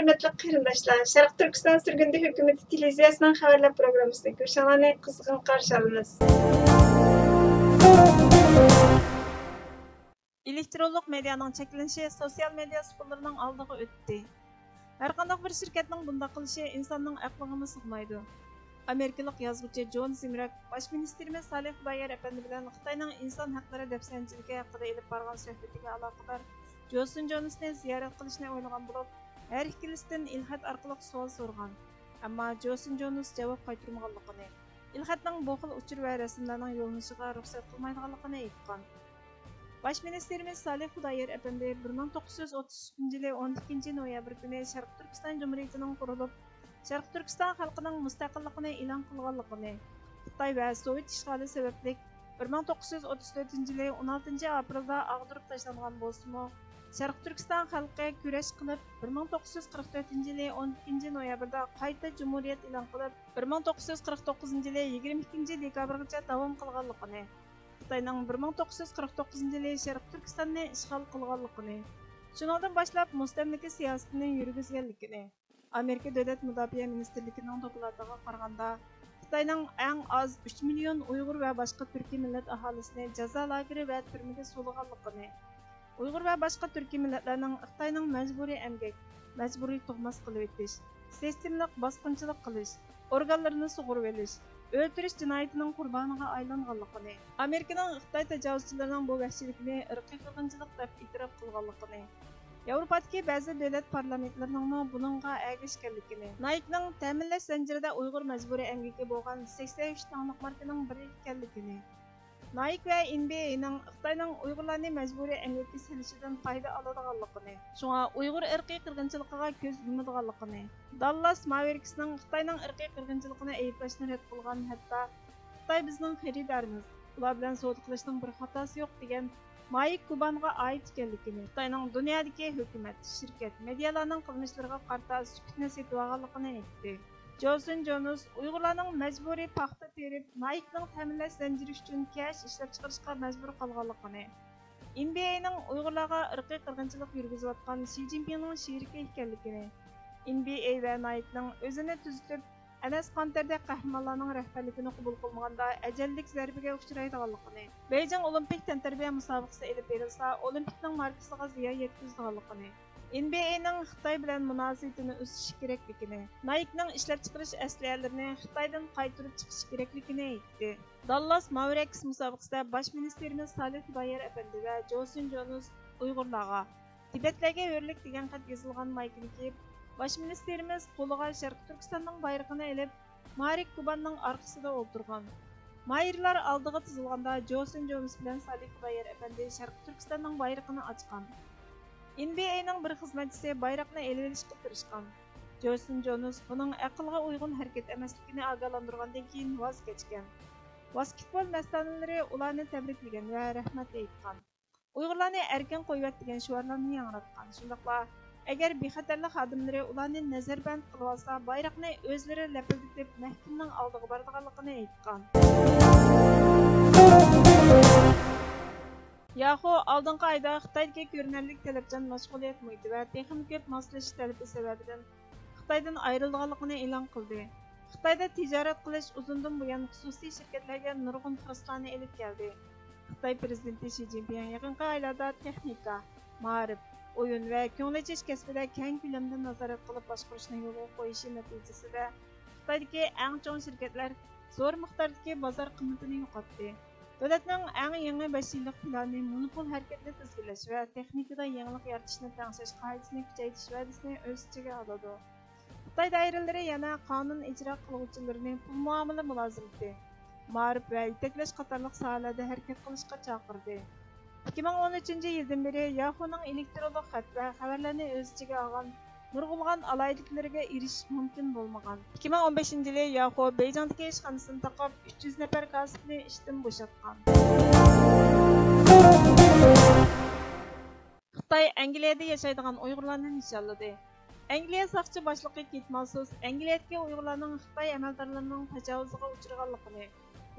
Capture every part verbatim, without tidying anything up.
ھۆرمەتلىك قېرىنداشلار، شەرقىي تۈركىستان سۈرگۈندە ھۆكۈمىتى تېلېۋىزىيەسىنىڭ خەۋەرلەر پروگراممىسىدىن كۆرۈشۈڭلارنى قىزغىن قارشى ئالىمىز. ئېلېكترونلۇق مېدىيانىڭ چەكلىنىشى سوتسىيال مېدىيا ئۇسكۇنىلىرىنىڭ ئالدىغا ئۆتتى. ھەرقانداق بىر شىركەتنىڭ بۇنداق قىلىشى ئىنساننىڭ ئەقلىغىمۇ سىغمايدۇ. ئامېرىكىلىق يازغۇچى جون زىمرەك باش مىنىستىرىمىز سالىھ خۇدايار ئەپەندى بىلەن خىتاينىڭ ئىنسان ھەقلىرى دەپسەندىچىلىكى ھەققىدە ئېلىپ بارغان سۆھبىتىگە ئالاقىدار جوسۇن جونسنى زىيارەت قىلىشنى ئويلىغان بولۇپ، ھەر ئىككىلىسىدىن ئېلخەت ئارقىلىق سوئال سورىغان، ئەمما جوسۇن جونس جاۋاب قايتۇرمىغانلىقىنى، ئېلخەتنىڭ بۇ خىل ئۇچۇر ۋە رەسىملەرنىڭ يوللىنىشىغا رۇخسەت قىلمايدىغانلىقىنى ئېيتقان. باش مىنىستىرىمىز سالىھ خۇدايار ئەپەندى بىر مىڭ توققۇز يۈز ئوتتۇز ئۈچىنچى يىلى ئون ئىككىنچى نويابىر كۈنى شەرقىي تۈركىستان جۇمھۇرىيىتىنىڭ قۇرۇلۇپ، شەرقىي تۈركىستان خەلقىنىڭ مۇستەقىللىقىنى ئېلان قىلغانلىقىنى، خىتاي ۋە سوۋېت ئىشغالى سەۋەبلىك بىر مىڭ توققۇز يۈز ئوتتۇز تۆتىنچى يىلى ئون ئالتىنچى ئاپرېلدا ئاغدۇرۇپ تاشلانغان بولسىمۇ، شەرقىي تۈركىستان خەلقى كۈرەش قىلىپ، بىر مىڭ توققۇز يۈز قىرىق تۆتىنچى يىلى ئون ئىككىنچى نويابىردا قايتا جۇمھۇرىيەت ئېلان قىلىپ، بىر مىڭ توققۇز يۈز قىرىق توققۇزىنچى يىلى يىگىرمە ئىككىنچى دېكابىرغىچە داۋام قىلغانلىقىنى، خىتاينىڭ بىر مىڭ توققۇز يۈز قىرىق توققۇزىنچى يىلى شەرقىي تۈركىستاننى ئىشغال قىلغانلىقىنى، شۇنىڭدىن باشلاپ مۇستەملىكە سىياسىتىنى يۈرگۈزگەنلىكىنى، ئامېرىكا دۆلەت مۇداپىئە مىنىستىرلىكىنىڭ دوكلاتىغا قارىغاندا، خىتاينىڭ ئەڭ ئاز ئۈچ مىليون ئۇيغۇر ۋە باشقا تۈركىي مىللەت ئاھالىسىنى جازا لاگېرى ۋە تۈرمىگە سولىغانلىقىنى، ئۇيغۇر ۋە باشقا تۈركىي مىللەتلەرنىڭ خىتاينىڭ مەجبۇرىي ئەمگەك، مەجبۇرىي تۇغماس قىلىۋېتىش، سىستېمىلىق باسقۇنچىلىق قىلىش، ئورگانلىرىنى سۇغۇرۇۋېلىش، ئۆلتۈرۈش جىنايىتىنىڭ قۇربانىغا ئايلانغانلىقىنى، ئامېرىكىنىڭ خىتاي تاجاۋۇزچىلىرىنىڭ بۇ ۋەھشىيلىكىنى ئىرقىي قىرغىنچىلىق دەپ ئېتىراپ قىلغانلىقىنى، ياۋروپادىكى بەزى دۆلەت پارلامېنتلىرىنىڭمۇ بۇنىڭغا ئەگىشكەنلىكىنى، نايكنىڭ تەمىنلەش زەنجىرىدە ئۇيغۇر مەجبۇرىي ئەمگىكى بولغان سەكسەن ئۈچ داڭلىق ماركىنىڭ بىرى ئىكەنلىكىنى، نايك ۋە ئېن بى ئەينىڭ خىتاينىڭ ئۇيغۇرلارنى مەجبۇرىي ئەمگەككە سېلىشىدىن پايدا ئالىدىغانلىقىنى، شۇڭا ئۇيغۇر ئىرقىي قىرغىنچىلىقىغا كۆز يۇمىدىغانلىقىنى، داللاس ماۋېرىكسنىڭ خىتاينىڭ ئىرقىي قىرغىنچىلىقىنى ئەيىبلەشنى رەت قىلغان، ھەتتا خىتاي بىزنىڭ خېرىدارىمىز، ئۇلار بىلەن سودا قىلىشنىڭ بىر خاتاسى يوق، دېگەن مايىك كۇبانغا ئائىت ئىكەنلىكىنى، خىتاينىڭ دۇنيادىكى ھۆكۈمەت، شىركەت، مېدىيالارنىڭ قىلمىشلىرىغا قارىتا سۈكۈتنى سېتىۋالغانلىقىنى ئېيتتى. جوسۇن جونۇس ئۇيغۇرلارنىڭ مەجبۇرىي پاختا تېرىپ، نايكنىڭ تەمىنلەش زەنجىرى ئۈچۈن كەش ئىشلەپچىقىرىشقا مەجبۇر قالغانلىقىنى، ئېن بى ئەينىڭ ئۇيغۇرلارغا ئىرقىي قىرغىنچىلىق يۈرگۈزۈۋاتقان شى جىنپىڭنىڭ شېرىكى ئىكەنلىكىنى، ئېن بى ئەي ۋە نايكنىڭ ئۆزىنى تۈزىتىپ، ئەنەس قانتەردەك قەھرىمانلارنىڭ رەھبەرلىكىنى قوبۇل قىلمىغاندا ئەجەللىك زەربىگە ئۇچرايدىغانلىقىنى، بېيجىڭ ئولىمپىك تەنتەربىيە مۇسابىقىسى ئېلىپ بېرىلسا، ئولىمپىكنىڭ ماركىسىغا زىيان يەتكۈزىدىغانلىقىنى، ئېن بى ئەينىڭ خىتاي بىلەن مۇناسىۋىتىنى ئۈزۈشى كېرەكلىكىنى، نايكنىڭ ئىشلەپچىقىرىش ئەسلىھەلىرىنى خىتايدىن قايتۇرۇپ چىقىشى كېرەكلىكىنى ئېيتتى. داللاس ماۋېرىكس مۇسابىقىسىدە باش مىنىستىرىمىز سالىھ خۇدايار ئەپەندى ۋە جوسۇن جونۇس ئۇيغۇرلارغا، تىبەتلەرگە ھۆرلۈك دېگەن خەت يېزىلغان مايكىنى كىيىپ، باش مىنىستىرىمىز قولىغا شەرقىي تۈركىستاننىڭ بايرىقىنى ئېلىپ، مارىك كۇباننىڭ ئارقىسىدا ئولتۇرغان. ماھىرلار ئالدىغا تىزىلغاندا، جوسۇن جونس بىلەن سالىھ خۇدايار ئەپەندى شەرقىي تۈركىستاننىڭ بايرىقىنى ئاچقان. ئېن بى ئەينىڭ بىر خىزمەتچىسى بايراقنى ئېلىۋېلىشقا تىرىشقان. جوسۇن جونس بۇنىڭ ئەقىلغا ئۇيغۇن ھەرىكەت ئەمەسلىكىنى ئاگاھلاندۇرغاندىن كېيىن ۋاز كەچكەن. ۋاسكېتبول مەستانىلىرى ئۇلارنى تەبرىكلىگەن ۋە رەھمەت ئېيتقان. ئۇيغۇرلارنى ئەركىن قويۇۋەت دېگەن شوئارلارنى ياڭراتقان. شۇنداقلا ئەگەر بىخەتەرلىك خادىملىرى ئۇلارنى نەزەربەند قىلىۋالسا، بايراقنى ئۆزلىرى لەپىلدىتىپ مەھكىمىنىڭ ئالدىغا بارىدىغانلىقىنى ئېيتقان. ياخۇ ئالدىنقى ئايدا خىتايدىكى كۆرۈنەرلىك تەلەپچان مەشغۇلىيەت مۇھىتى ۋە تېخىمۇ كۆپ ماسلىشىش تەلىپى سەۋەبىدىن خىتايدىن ئايرىلىدىغانلىقىنى ئېلان قىلدى. خىتايدا تىجارەت قىلىش ئۇزۇندىن بۇيان خۇسۇسىي شىركەتلەرگە نۇرغۇن خىرىسلارنى ئېلىپ كەلدى. خىتاي پىرېزىدېنتى شى جىنپىڭ يېقىنقى ئايلاردا تېخنىكا، مائارىپ، ئويۇن ۋە كۆڭۈل ئېچىش كەسپىدە كەڭ كۆلەمدە نازارەت قىلىپ باشقۇرۇشنى يولغا قويۇشى نەتىجىسىدە، خىتايدىكى ئەڭ چوڭ شىركەتلەر زور مىقداردىكى بازار قىممىتىنى يوقاتتى. دۆلەتنىڭ ئەڭ يېڭى بەش يىللىق پىلانى مونوپول ھەرىكىتىنى تىزگىنلەش ۋە تېخنىكىدا يېڭىلىق يارىتىشنى تەڭشەش قائىدىسىنى كۈچەيتىش ۋەدىسىنى ئۆز ئىچىگە ئالىدۇ. خىتاي دائىرىلىرى يەنە قانۇن ئىجرا قىلغۇچىلىرىنى پۇل مۇئامىلە مۇلازىمىتى، مائارىپ ۋە يېتەكلەش قاتارلىق ساھەلەردە ھەرىكەت قىلىشقا چاقىردى. ئىككى مىڭ ئون ئۈچىنچى يىلدىن بېرى ياخۇنىڭ ئېلېكترونلۇق خەت ۋە خەۋەرلەرنى ئۆز ئىچىگە ئالغان نۇرغۇنلىغان ئالاھىدىلىكلىرىگە ئېرىشىش مۇمكىن بولمىغان. ئىككى مىڭ ئون بەشىنچى يىلى ياخۇ بېيجىڭدىكى ئىشخانىسىنى تاقاپ، ئۈچ يۈز نەپەر كاسىپنى ئىشتىن بوشاتقان. خىتاي ئەنگلىيەدە ياشايدىغان ئۇيغۇرلارنى نىشانلىدى. ئەنگلىيە ساقچى باشلىقى كېيت مالسوس ئەنگلىيەدىكى ئۇيغۇرلارنىڭ خىتاي ئەمەلدارلىرىنىڭ تاجاۋۇزىغا ئۇچرىغانلىقىنى،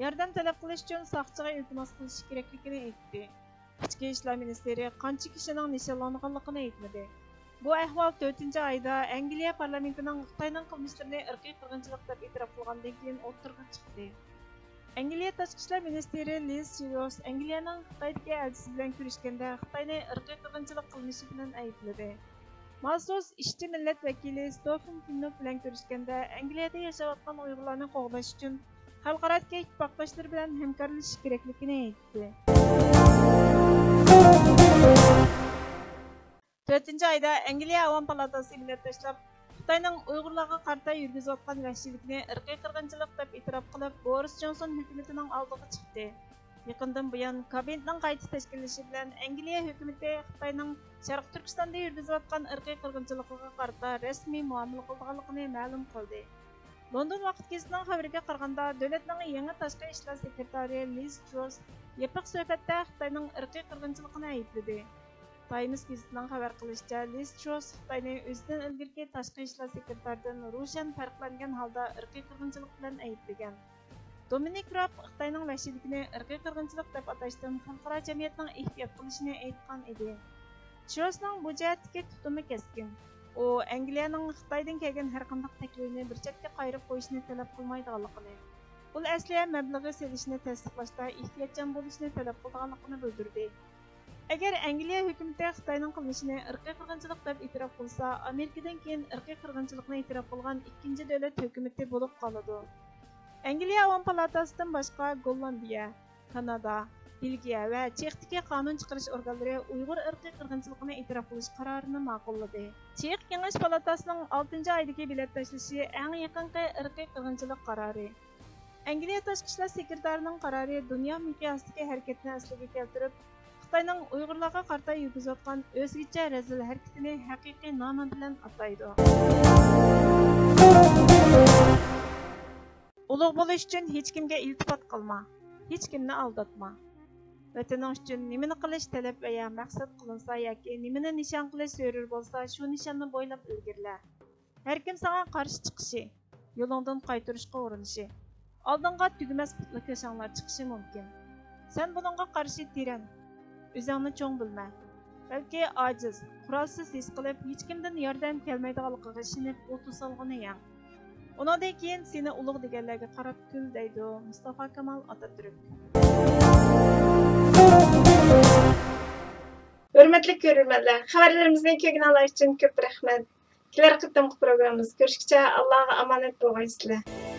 ياردەم تەلەپ قىلىش ئۈچۈن ساقچىغا ئىلتىماس قىلىشى كېرەكلىكىنى ئېيتتى. ئىچكى ئىشلار مىنىستىرى قانچە كىشىنىڭ نىشانلانغانلىقىنى ئېيتمىدى. بۇ ئەھۋال تۆتىنچى ئايدا ئەنگلىيە پارلامېنتىنىڭ خىتاينىڭ قىلمىشلىرىنى ئىرقىي قىرغىنچىلىق دەپ ئېتىراپ قىلغاندىن كېيىن ئوتتۇرىغا چىقتى. ئەنگلىيە تاشقى ئىشلار مىنىستىرى لىز ترۇس ئەنگلىيەنىڭ خىتايدىكى ئەلچىسى بىلەن كۆرۈشكەندە خىتاينى ئىرقىي قىرغىنچىلىق قىلمىشى بىلەن ئەيىبلىدى. مالسوس ئىشچى مىللەت ۋەكىلى ستوفېن فىننوف بىلەن كۆرۈشكەندە ئەنگلىيەدە ياشاۋاتقان ئۇيغۇرلارنى قوغداش ئۈچۈن خەلقئارادىكى ئىتتىپاقداشلىرى بىلەن ھەمكارلىشىش كېرەكلىكىنى ئېيتتى. تۆتىنچى ئايدا ئەنگلىيە ئاۋام پالاتاسى مىللەتداشلار خىتاينىڭ ئۇيغۇرلارغا قارىتا يۈرگۈزۈۋاتقان ۋەھشىيلىكىنى ئىرقىي قىرغىنچىلىق دەپ ئېتىراپ قىلىپ، بورىس جونسون ھۆكۈمىتىنىڭ ئالدىغا چىقتى. يېقىندىن بۇيان، كابىنېتنىڭ قايتا تەشكىللىشى بىلەن ئەنگلىيە ھۆكۈمىتى خىتاينىڭ شەرقىي تۈركىستاندا يۈرگۈزۈۋاتقان ئىرقىي قىرغىنچىلىقىغا قارىتا رەسمىي مۇئامىلە قىلىدىغانلىقىنى مەلۇم قىلدى. لوندون ۋاقىت گېزىتىنىڭ خەۋىرىگە قارىغاندا، دۆلەتنىڭ يېڭى تاشقى ئىشلار سېكرېتارى لىز ترۇس يېپىق سۆھبەتتە خىتاينىڭ ئىرقىي قىرغىنچىلىقىنى ئەيىبلىدى. تايمس گېزىتىنىڭ خەۋەر قىلىشىچە، لىز ترۇس خىتاينى ئۆزىدىن ئىلگىرىكى تاشقى ئىشلار سېكرېتارىدىن روشەن پەرقلەنگەن ھالدا ئىرقىي قىرغىنچىلىق بىلەن ئەيىبلىگەن. دومىنىك راب خىتاينىڭ ۋەھشىيلىكىنى ئىرقىي قىرغىنچىلىق دەپ ئاتاشتىن خەلقئارا جەمئىيەتنىڭ ئېھتىيات قىلىشىنى ئېيتقان ئىدى. ترۇسنىڭ بۇ جەھەتتىكى تۇتۇمى كەسكىن. ئۇ ئەنگلىيەنىڭ خىتايدىن كەلگەن ھەرقانداق تەكلىپنى بىر چەتكە قايرىپ قويۇشنى تەلەپ قىلمايدىغانلىقىنى، پۇل ئەسلىھە مەبلىغى سېلىشنى تەستىقلاشتا ئېھتىياتچان بولۇشنى تەلەپ قىلىدىغانلىقىنى بىلدۈردى. ئەگەر ئەنگلىيە ھۆكۈمىتى خىتاينىڭ قىلمىشىنى ئىرقىي قىرغىنچىلىق دەپ ئېتىراپ قىلسا، ئامېرىكىدىن كېيىن ئىرقىي قىرغىنچىلىقنى ئېتىراپ قىلغان ئىككىنچى دۆلەت ھۆكۈمىتى بولۇپ قالىدۇ. ئەنگلىيە ئاۋام پالاتاسىدىن باشقا، گوللاندىيە، كانادا، بېلگىيە ۋە چېختىكى قانۇن چىقىرىش ئورگانلىرى ئۇيغۇر ئىرقىي قىرغىنچىلىقىنى ئېتىراپ قىلىش قارارىنى ماقۇللىدى. چېخ كېڭەش پالاتاسىنىڭ ئالتىنچى ئايدىكى بېلەت تاشلىشى ئەڭ يېقىنقى ئىرقىي قىرغىنچىلىق قارارى. ئەنگلىيە تاشقى ئىشلار سېكرېتارىنىڭ قارارى دۇنيا مىقياسىدىكى ھەرىكەتنى ئەسلىگە كەلتۈرۈپ، خىتاينىڭ ئۇيغۇرلارغا قارىتا يۈرگۈزۈۋاتقان ئۆزگىچە رەزىل ھەرىكىتىنى ھەقىقىي نامى بىلەن ئاتايدۇ. ئۇلۇغ بولۇش ئۈچۈن ھېچكىمگە ئىلتىپات قىلما، ھېچكىمنى ئالداتما. ۋەتىنىڭ ئۈچۈن نېمىنى قىلىش تەلەپ ۋە يا مەقسەت قىلىنسا ياكى نېمىنى نىشان قىلىش زۆرۈر بولسا، شۇ نىشاننى بويلاپ ئىلگىرىلە. ھەركىم ساڭا قارشى چىقىشى، يولۇڭدىن قايتۇرۇشقا ئۇرۇنۇشى، ئالدىڭغا تۈگىمەس پۇتلىكاشاڭلار چىقىشى مۇمكىن. سەن بۇنىڭغا قارشى تىرەن، ئۆزۈڭنى چوڭ بىلمە. بەلكى ئاجىز، قورالسىز ھېس قىلىپ، ھېچكىمدىن ياردەم كەلمەيدىغانلىقىغا ئىشىنىپ، بۇ توسالغۇنى يەڭ. ئۇنىڭدىن كېيىن سېنى ئۇلۇغ دېگەنلەرگە قاراپ كۈل، دەيدۇ مۇستافا كامال ئاتاتۈرك. ھۆرمەتلىك كۆرۈرمەنلەر، خەۋەرلىرىمىزنى كۆرگىنىڭلار ئۈچۈن كۆپ رەھمەت. كېلەر قېتىمقى پروگراممىمىزدا كۆرۈشكىچە ئاللاغا ئامانەت بولغايسىلەر.